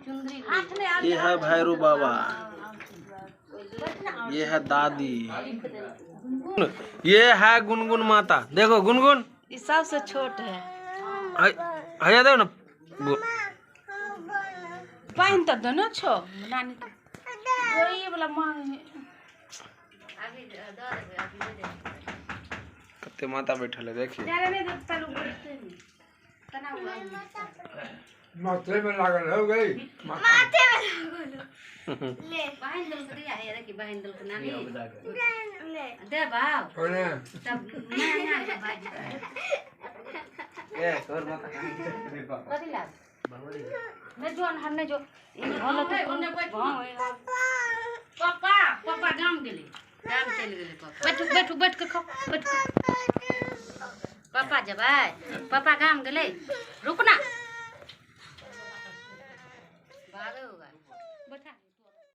ये है भैरू बाबा, ये है दादी, ये है गुनगुन माता। देखो गुनगुन, ये सबसे छोट है। हैया देखो ना। पानि तऽ दोनो छो नानी, वही वाला मांग। कते माता बैठल है देखिए। माथे में लागल हो गई, माथे में लागल ले। बहन दल के दिया है कि बहन दल के नानी ले दे बाव छोड़े तब ना ना भाजी ए तोर माता कथी लाग नहीं जो हम नहीं जो होलो तो पापा पापा गाम गेले, गाम चल गेले पापा। बैठू बैठू बैठ के खाओ, बैठ के। पापा जबै, पापा गाम गेले, रुकना भागे होगा बैठा।